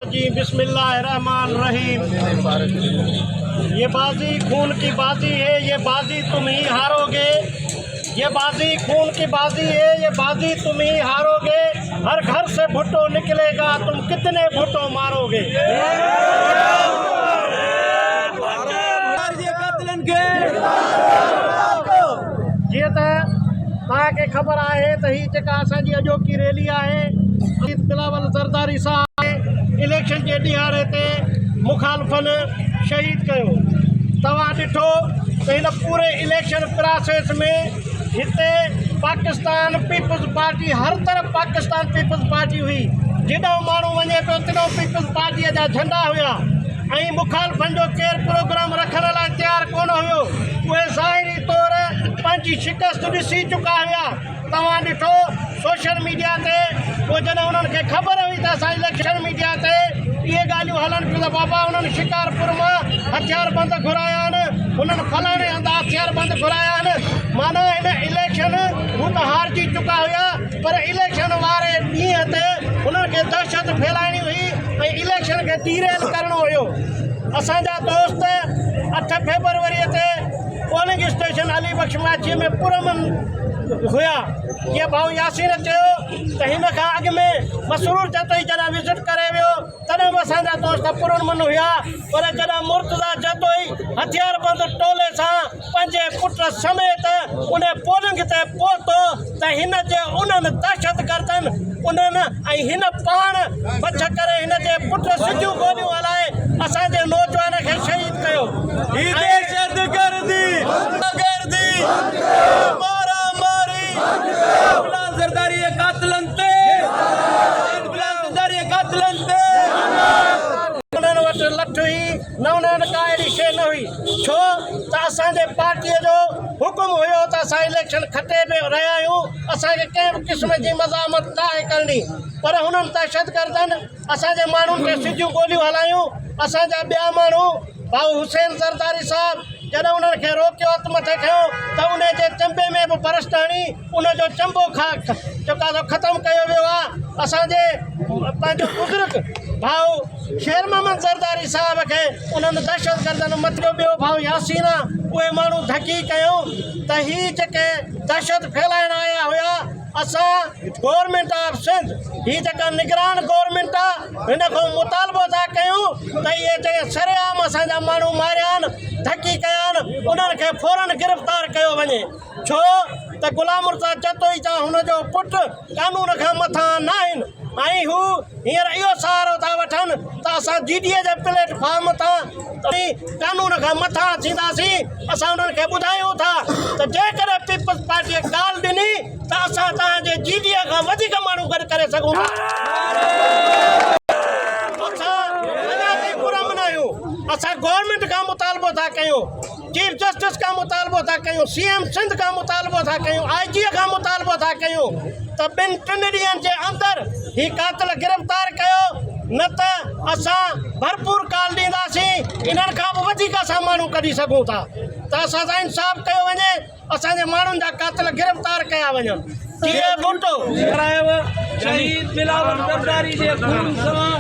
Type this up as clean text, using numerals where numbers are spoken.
जी बिस्मिल्लाहिर्रहमान रहीम। ये बाजी खून की बाजी है, ये बाजी तुम ही हारोगे। ये बाजी खून की बाजी है, ये बाजी तुम ही हारोगे। हर घर से भुट्टो निकलेगा, तुम कितने भुट्टो मारोगे। जीअं त तव्हांखे ख़बर आहे त हीअ जेका असांजी अॼोकी रैली आहे, बिलावल ज़रदारी साहब इलेक्शन जे ॾिहाड़े ते मुखालिफ़नि शहीद कयो। तव्हां ॾिठो त हिन पूरे इलेक्शन प्रोसेस में हिते पाकिस्तान पीपल्स पार्टी, हर तरफ़ पाकिस्तान पीपल्स पार्टी हुई। जेॾो माण्हू वञे पियो तेॾो पीपल्स पार्टीअ जा झंडा हुया ऐं मुखालिफ़नि जो केरु प्रोग्राम रखण लाइ तयारु कोन हुयो। उहे ज़ाहिरी तौर पंहिंजी शिकस्त ॾिसी चुका हुया। तव्हां ॾिठो सोशल मीडिया ते, पोइ जॾहिं उन्हनि खे ख़बर हुई त असां इलेक्शन मीडिया ते इहे ॻाल्हियूं हलनि पियूं त बाबा उन्हनि शिकारपुर मां हथियार बंद घुराया आहिनि, हुननि फलाणे हंधि हथियार बंद घुराया आहिनि, माना हिन इलेक्शन हू त हारिजी चुका हुया, पर इलेक्शन वारे ॾींहं ते हुननि खे दहशत फैलाइणी हुई ऐं इलेक्शन खे डीरेल करिणो हुयो। असांजा दोस्त 8 फेब्रुअरीअ ते पोलिंग स्टेशन अली बख़्श माछीअ में पुरअमन हुया। जीअं भाऊ यासीन चयो त हिन खां अॻु में मसरूर जतोई जॾहिं विज़िट करे वियो तॾहिं बि असांजा दोस्त पुरअमन हुया, पर जॾहिं मुर्तज़ा जतोई हथियार बंद टोले सां पंहिंजे पुट समेत उन पोलिंग ते पहुतो त हिन जे उन्हनि दहशत गर्दनि उन्हनि ऐं हिन पाण बछ करे हिन जे पुट सिधियूं गोलियूं हलाए असांजे नौजवान खे शहीद कयो। दहशतगर्दी गर्दी मारा मारी बिलावल ज़रदारी कातिलनि ते, बिलावल ज़रदारी कातिलनि ते। उन्हनि वटि लठ हुई न उन्हनि का अहिड़ी शइ न हुई, छो त असांजे पार्टीअ जो हुकुम हुयो त असां इलेक्शन खटे बि रहिया आहियूं, असांखे कंहिं बि क़िस्म जी मज़ाहमत न आहे करणी। पर हुननि दहशत गर्दनि असांजे माण्हुनि ते सिधियूं गोलियूं हलायूं। असांजा ॿिया माण्हू भाऊ हुसैन ज़रदारी साहब जॾहिं उन्हनि खे रोकियो, हथु मथे खयो त उन जे चंबे में बि बरस्ट हणी उन जो चंबो खा जेको आहे ख़तमु कयो वियो आहे। असांजे पंहिंजो बुज़ुर्ग भाऊ शेर मोहम्मद ज़रदारी साहब खे उन्हनि दहशत गर्दनि मथे ॿियो भाऊ यासीन आहे, उहे माण्हू धकी कयूं त हीअ जेके दहशत फैलाइण आया हुया, असां गवर्नमेंट ऑफ सिंध, हीअ जेका निगरान गवर्नमेंट आहे, हिन खां मुतालबो था कयूं त इहे जेके सरेआम असांजा माण्हू मारिया आहिनि, धकी कया आहिनि, उन्हनि खे फ़ौरन गिरफ़्तार कयो वञे, छो त ग़ुलाम मुर्तज़ा जतोई जा हुनजो पुटु कानून खां मथां न आहिनि ऐं हू हींअर इहो सहारो था वठनि त असां G D A J platform तां कानून खां मथां थींदासीं। असां उन्हनि खे ॿुधायूं था त जेकॾहिं पीपल्स पार्टीअ ॻाल्हि ॾिनी त असां तव्हांजे जी डी ए खां वधीक माण्हू गॾु करे सघूं था। असां अञा ताईं पुरअमन आहियूं। असां गवर्नमेंट खां मुतालबो था कयूं, चीफ जस्टिस खां मुतालबो था कयूं, सी एम सिंध खां मुतालबो था कयूं, आई जी खां मुतालबो था कयूं त 2-3 ॾींहंनि जे अंदरि हीअ कातिल गिरफ़्तार कयो, न त असां भरपूर काल ॾींदासीं। इन्हनि खां बि वधीक असां माण्हू कढी सघूं था त असां सां इंसाफ़ कयो वञे, असांजे माण्हुनि जा कातिल गिरफ़्तार कया वञनि। जीए भुट्टो। शहीद बिलावल ज़रदारी जे खून सां।